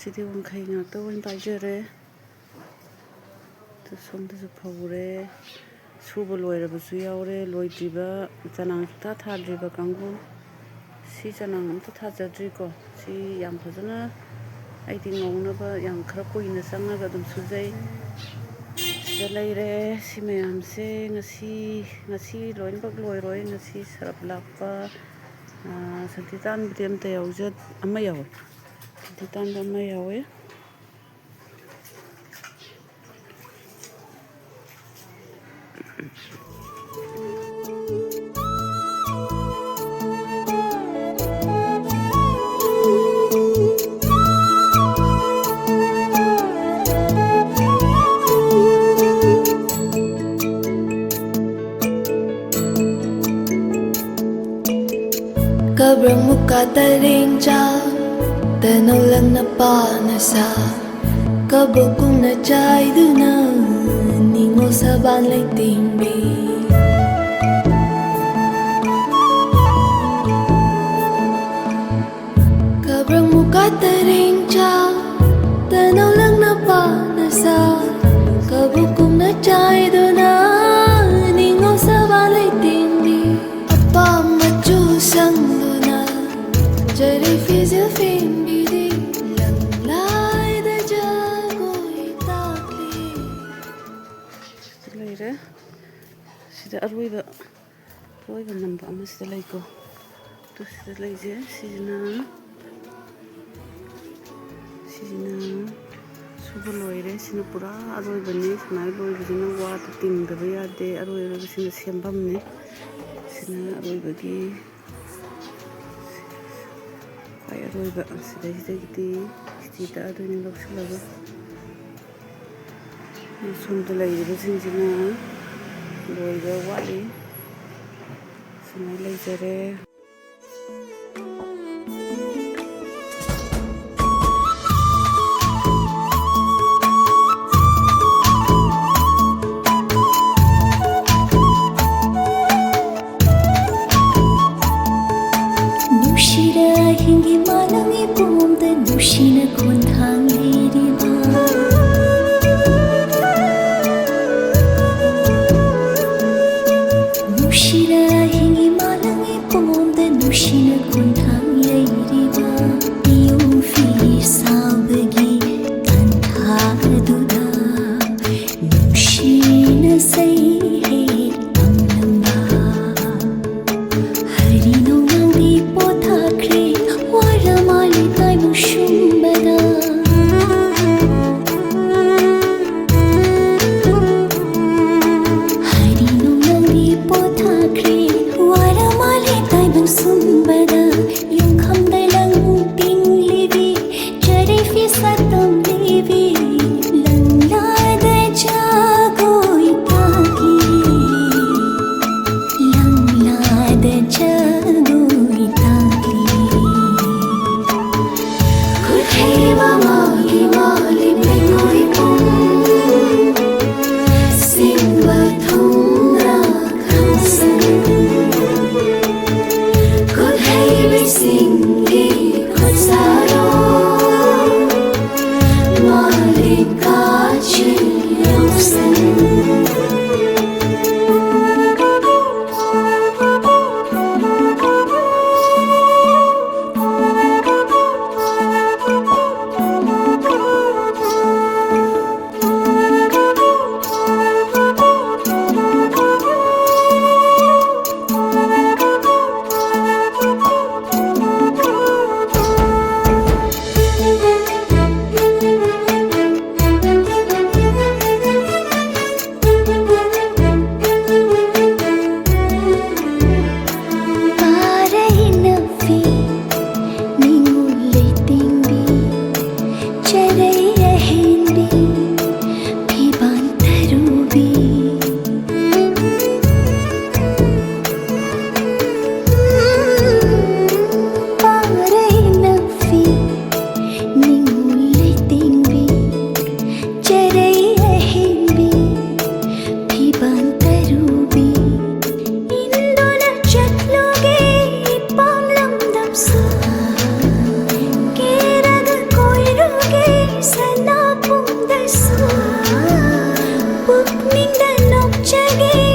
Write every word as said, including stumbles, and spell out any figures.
ꯁꯤꯗꯤ ꯋꯥꯡꯈꯩ ꯉꯥꯛꯇ ꯑꯣꯏꯅ ꯄꯥꯏꯖꯔꯦ꯫ ꯑꯗꯨ ꯁꯣꯝꯗꯁꯨ ꯐꯧꯔꯦ꯫ ꯁꯨꯕ ꯂꯣꯏꯔꯕꯁꯨ ꯌꯥꯎꯔꯦ, ꯂꯣꯏꯗ꯭ꯔꯤꯕ, ꯆꯅꯥꯡ ꯁꯨꯡꯊꯥ ꯊꯥꯗ꯭ꯔꯤꯕ ꯀꯥꯡꯕꯨ꯫ ꯁꯤ ꯆꯅꯥꯡ ꯑꯝꯇ ꯊꯥꯖꯗ꯭ꯔꯤꯀꯣ꯫ ꯁꯤ ꯌꯥꯝ ꯐꯖꯅ ꯑꯩꯗꯤ ꯉꯧꯅꯕ ꯌꯥꯝ ꯈꯔ ꯀꯨꯏꯅ ꯆꯪꯉꯒ ꯑꯗꯨꯝ ꯁꯨꯖꯩ꯫ ꯁꯤꯗ ꯂꯩꯔꯦ꯫ ꯁꯤ ꯃꯌꯥꯝꯁꯦ ꯉꯁꯤ, ꯉꯁꯤ ꯂꯣꯏꯅꯃꯛ ꯂꯣꯏꯔꯣꯏ꯫ ꯉꯁꯤ ꯁꯔꯞ ꯂꯥꯛꯄ, ꯑꯥ, ꯁꯟꯊꯤ ꯇꯥꯟꯕꯗꯤ ꯑꯝꯇ ꯌꯥꯎꯖ-, ꯑꯃ ꯌꯥꯎꯋꯦ꯫ ꯁꯟꯊꯤ ꯇꯥꯟꯕ ꯑꯃ ꯌꯥꯎꯋꯦ꯫ ꯀꯕ꯭ꯔꯪ ꯃꯨꯀꯥ ꯇꯔꯦꯡ ꯆꯥ, ꯇꯅꯧ ꯂꯪꯅ ꯄꯥꯅ ꯁꯥ, ꯀꯕꯣꯛ ꯀꯨꯝꯅ ꯆꯥꯏꯗꯨꯅ, ꯅꯤꯉꯣꯜ ꯁꯕꯥꯟ ꯂꯩꯇꯦꯡꯕꯤ꯫ ꯀꯕ꯭ꯔꯪ ꯃꯨꯀꯥ ꯇꯔꯦꯡ ꯆꯥ, ꯇꯅꯧ ꯂꯪꯅ ꯄꯥꯅ ꯁꯥ, ꯀꯕꯣꯛ ꯀꯨꯝꯅ ꯆꯥꯏꯗꯨꯅ, ꯅꯤꯉꯣꯜ ꯁꯕꯥꯟ ꯂꯩꯇꯦꯡꯕꯤ꯫ ꯑꯄꯥꯝ ꯃꯆꯨ ꯁꯪꯗꯨꯅ, ꯖꯔꯤ ꯐꯤꯖꯦꯜ ꯐꯦꯡꯕꯤꯔꯤ, ꯂꯪꯂꯥꯏꯗ ꯖꯒꯣꯏ ꯇꯥꯛꯂꯤ꯫ ꯁꯤ ꯂꯩꯔꯦ꯫ ꯁꯤꯗ ꯑꯔꯣꯏꯕ, ꯑꯔꯣꯏꯕ ꯅꯝꯕ ꯑꯃ ꯁꯤꯗ ꯂꯩꯀꯣ꯫ ꯑꯗꯨ ꯁꯤꯗ ꯂꯩꯁꯦ, ꯁꯤꯁꯤꯅ, ꯁꯤꯁꯤꯅ ꯁꯨꯕ ꯂꯣꯏꯔꯦ꯫ ꯁꯤꯅ ꯄꯨꯔꯥ ꯑꯔꯣꯏꯕꯅꯤ꯫ ꯁꯨꯃꯥꯏꯅ ꯂꯣꯏꯕꯁꯤꯅ ꯋꯥꯗ ꯇꯤꯡꯗꯕ ꯌꯥꯗꯦ꯫ ꯑꯔꯣꯏ ꯑꯔꯣꯏꯕꯁꯤꯅ ꯁꯦꯝꯐꯝꯅꯤ꯫ ꯁꯤꯅ ꯑꯔꯣꯏꯕꯒꯤ, ꯈ꯭ꯋꯥꯏ ꯑꯔꯣꯏꯕ꯫ ꯁꯤꯗꯩꯁꯤꯗꯒꯤꯗꯤ ꯏꯁꯇꯤ ꯇꯛꯑꯗꯣꯏꯅꯤ ꯂꯧꯁꯤꯜꯂꯒ꯫ ꯁꯣꯝꯗ ꯂꯩꯔꯤꯕꯁꯤꯡꯁꯤꯅ ꯂꯣꯏꯕ ꯋꯥꯠꯂꯤ꯫ ꯁꯨꯃꯥꯏꯅ ꯂꯩꯖꯔꯦ꯫ ꯅꯨꯡꯁꯤꯔ ꯑꯍꯤꯡꯒꯤ ꯃꯥꯂꯪ ꯏꯄꯣꯝꯗ ꯅꯨꯡꯁꯤꯅ ꯈꯣꯟꯊꯥꯡ ꯂꯤꯔꯤꯕ, ꯅꯨꯡꯁꯤꯅ ꯍꯤꯡꯉꯤ ꯃꯥꯂꯪꯒꯤ ꯄꯣꯝꯗ ꯅꯨꯡꯁꯤꯅ ꯈꯣꯟꯊꯥꯡ ꯌꯩꯔꯤꯕ, ꯄꯤꯌꯨ ꯐꯤ ꯁꯥꯕꯒꯤ ꯇꯥꯟꯊꯥꯗꯨꯗ ꯅꯨꯡꯁꯤꯅ ꯁꯩꯍꯦꯛ ꯇꯝꯂꯝꯕ꯫ ꯍꯔꯤ ꯅꯣꯡꯅꯥꯡꯗꯤ ꯄꯣꯊꯥꯈ꯭ꯔꯦ, ꯋꯥꯔꯃꯥꯂꯦ ꯇꯥꯏꯕꯪ ꯁꯨꯝꯕꯗ꯫ ꯍꯔꯤ ꯅꯣꯡꯅꯥꯡꯗꯤ ꯄꯣꯊꯥꯈ꯭ꯔꯦ, ꯋꯥꯔꯃꯥꯂꯦ ꯇꯥꯏꯕꯪ ꯁꯨꯝꯕꯗ꯫ ꯌꯨꯝꯈꯝꯗ ꯂꯪ ꯇꯤꯡꯂꯤꯕꯤ, ꯆꯔꯩ ꯐꯤꯁꯥ ꯇꯝꯂꯤꯕꯤ, ꯂꯪꯂꯥꯗ ꯖꯒꯣꯏ ꯇꯥꯛꯂꯤ꯫ ꯂꯪꯂꯥꯗ ꯖꯒꯣꯏ ꯇꯥꯛꯂꯤ꯫ ꯈꯨꯠꯍꯩꯕ ꯃꯥꯒꯤ ꯃꯥꯂꯦꯝ ꯂꯩꯉꯣꯏ ꯄꯨꯝ ꯁꯤꯡꯕ ꯊꯨꯡꯅ ꯈꯪꯁꯪ꯫ ꯈꯨꯠꯍꯩꯕꯤꯁꯤꯡꯒꯤ ꯈꯨꯠꯁꯥꯂꯣꯟ ꯃꯥꯂꯦꯝ ꯀꯥꯆꯤꯟ ꯌꯥꯎꯁꯪ꯫ ꯅꯣꯛꯆꯒꯦ꯫